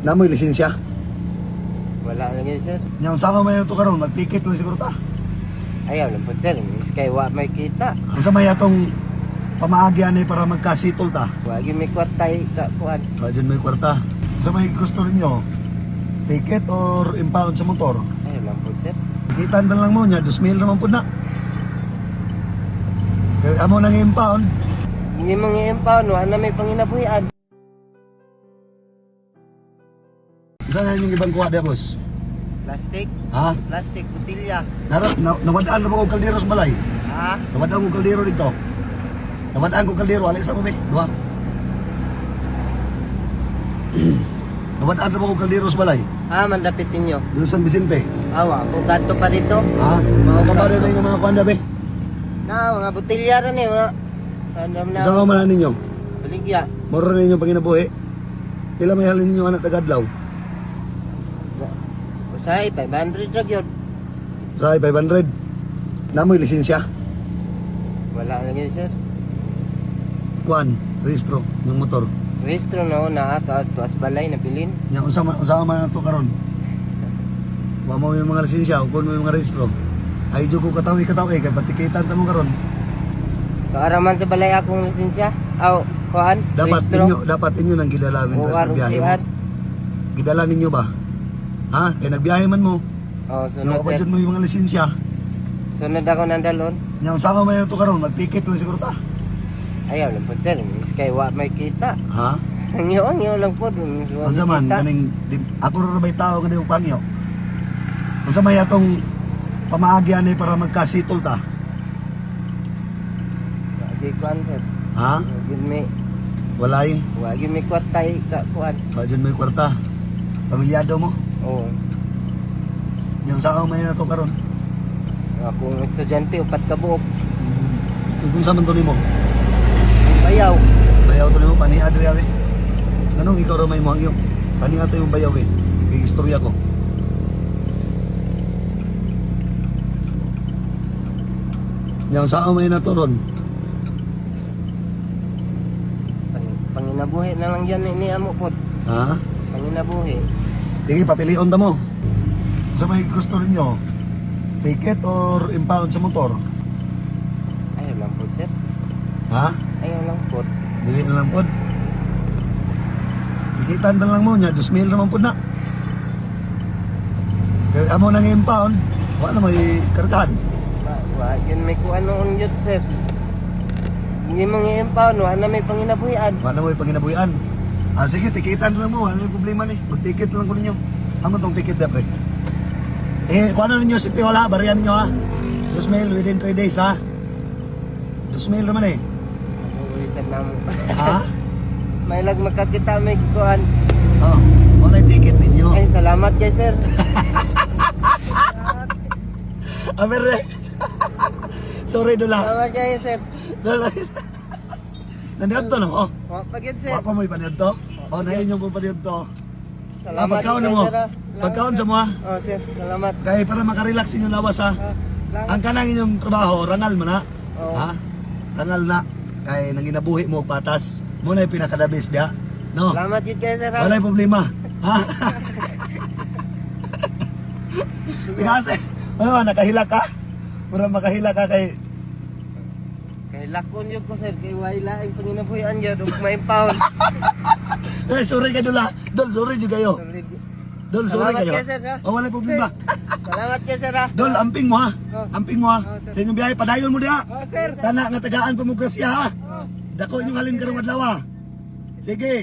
Namoy lisensya. Wala lang yun, sir. Nya unsa ka may to karon, magticket lang siguro ta. Ayaw lang po, sir. Mas kay wa may kita. Unsa may atong pamaagi ani para magkasitol ta? Wa gyud may kwartay ka kuan. Wa dyan may kwarta. Unsa may gusto ninyo? Ticket or impound sa motor? Ayaw lang po, sir. Kitan na lang mo niya, 2,000 naman po na. Kaya amo nang impound, Hindi mo nga impound, wa na may panginabuhian. Saan na yung ibang kuha diya, boss? Plastic, Ha? plastic, butilya. Nara, na, nawadaan na ba kong kaldero sa balay? Ha? Nawadaan kong kaldero dito. Nawadaan kong kaldero. Alis sa mo, be. Duha. Nawadaan na ba kong kaldero sa balay? Ha, mandapit ninyo. Dito sa San Vicente. Awa, kung kadto pa dito. Ha? Mao ka. Kabaro na yung mga kuha be. Na, mga butilya ra ni, mga ano na. Saan ka man ninyo? Baligya. Moro na inyong panginabuhi. Pila may halin ninyo anak tagadlaw? Usahay, 500 ra gyud. Sa 500. Namoy lisensya. Wala lang yun, sir. Kuan, rehistro ng motor. Rehistro na una ha, tuas balay na bilin. Nya unsa man to karon? Wa mo yung mga lisensya, ukon mo yung mga rehistro. Ay jud ko katawi katawi kay patikitan ta mo karon. Kaaraman sa balay akong lisensya. Aw, kuan, Dapat rehistro. inyo dapat inyo nang gilalawin O, tas arong nagbiyahe mo. CR. Gidala ninyo ba? Ha? Kay nagbiyahe man mo. Oh, Nya sunod wa sir. jud mo yung mga lisensya. Sunod ako ng dalon. Nya unsa ka man to karon? Magticket lang siguro ta. Ayaw lang po, sir. Mas kay wa may kita. Ha? Ang iyo, ang iyo lang po. Mas wa Unsa may man kita. kaning ako ra bay tao nga di mo pangyo. Unsa may atong pamaagi ani para magkasitol ta? Wagi kuan, sir. Ha? Wagi may, Walay. wagi may kwartay ka kuan. Wa jud may kwarta. Pamilyado mo. Oo. Yung sa may na to karon. Akong estudyante, upat ka buok. Kung sa man to nimo? Bayaw. Bayaw to nimo paniad ri awe. Anong ikaw ra may mo ang iyo? Paniad to yung bayaw eh. Kay istorya ko. Yang sa may na to ron. Panginabuhi na lang yan ni amo po. Ha? Panginabuhi. Sige, papilion ta mo. Sa may gusto ninyo, ticket or impound sa motor? Ayaw lang po, sir. Ha? Ayaw lang po. Dili na lang pod. Tikitan na lang mo niya, 2,000 naman pod na. Kay amo nang impound, wa na may kargahan. Wa yun may kuan noon yun, sir. Hindi mo nga impound, wa na may panginabuhian. Wa na may panginabuhian. Ah, sige, tikitan na lang mo, wala na yung problema ni. Mag-ticket na lang ko ninyo. Amo tong ticket da, pre. Eh, kuha na ninyo City Hall ha, bariyan ninyo ha. 2,000 within 3 days ha. 2,000 naman eh. Ulisan na mo. Ha? May lag makakita may kuan. Oh, mo na yung ticket ninyo. Ay, salamat kay sir. Aber, eh. Sorry, Dula. Salamat kay sir. Dula. Nandito na mo. Wa pa gyud, sir. Wa pa mo ipaniadto? Oh, na inyong pong paniadto. Salamat Ah, pagkaon na kay mo. sir, ah. Pagkaon sa mo ha. Oh, sir, salamat. Kaya para makarelax inyong lawas ha. Ah, salamat. Ang kanang inyong trabaho, rangal mo na. Oo. Ha? Rangal na. Kay nanginabuhi mo og patas. Mo na yung pinakadabis diha. No. Salamat yun kay sir. ah. Wala yung problema. Ha? Kasi, ano, nakahila ka? Mura makahila ka kay Kay lakon yun ko, sir, kay way laing panginabuhian yun ug may impound. Eh, sorry ka Dula. Dol, sorry jud kayo. Sorry. Dol, sorry Salamat kayo. kay sir, ha? Oh, wala problema. Salamat kay sir. Ah. Dol, amping mo ha. Oh. Amping mo ha. Oh, sir. Sa inyong biyahe, padayon mo diha. Oh, sir. Tana nga tagaan pa mo grasya ha. Oh. Dako inyong halin karong adlaw ha. Sige.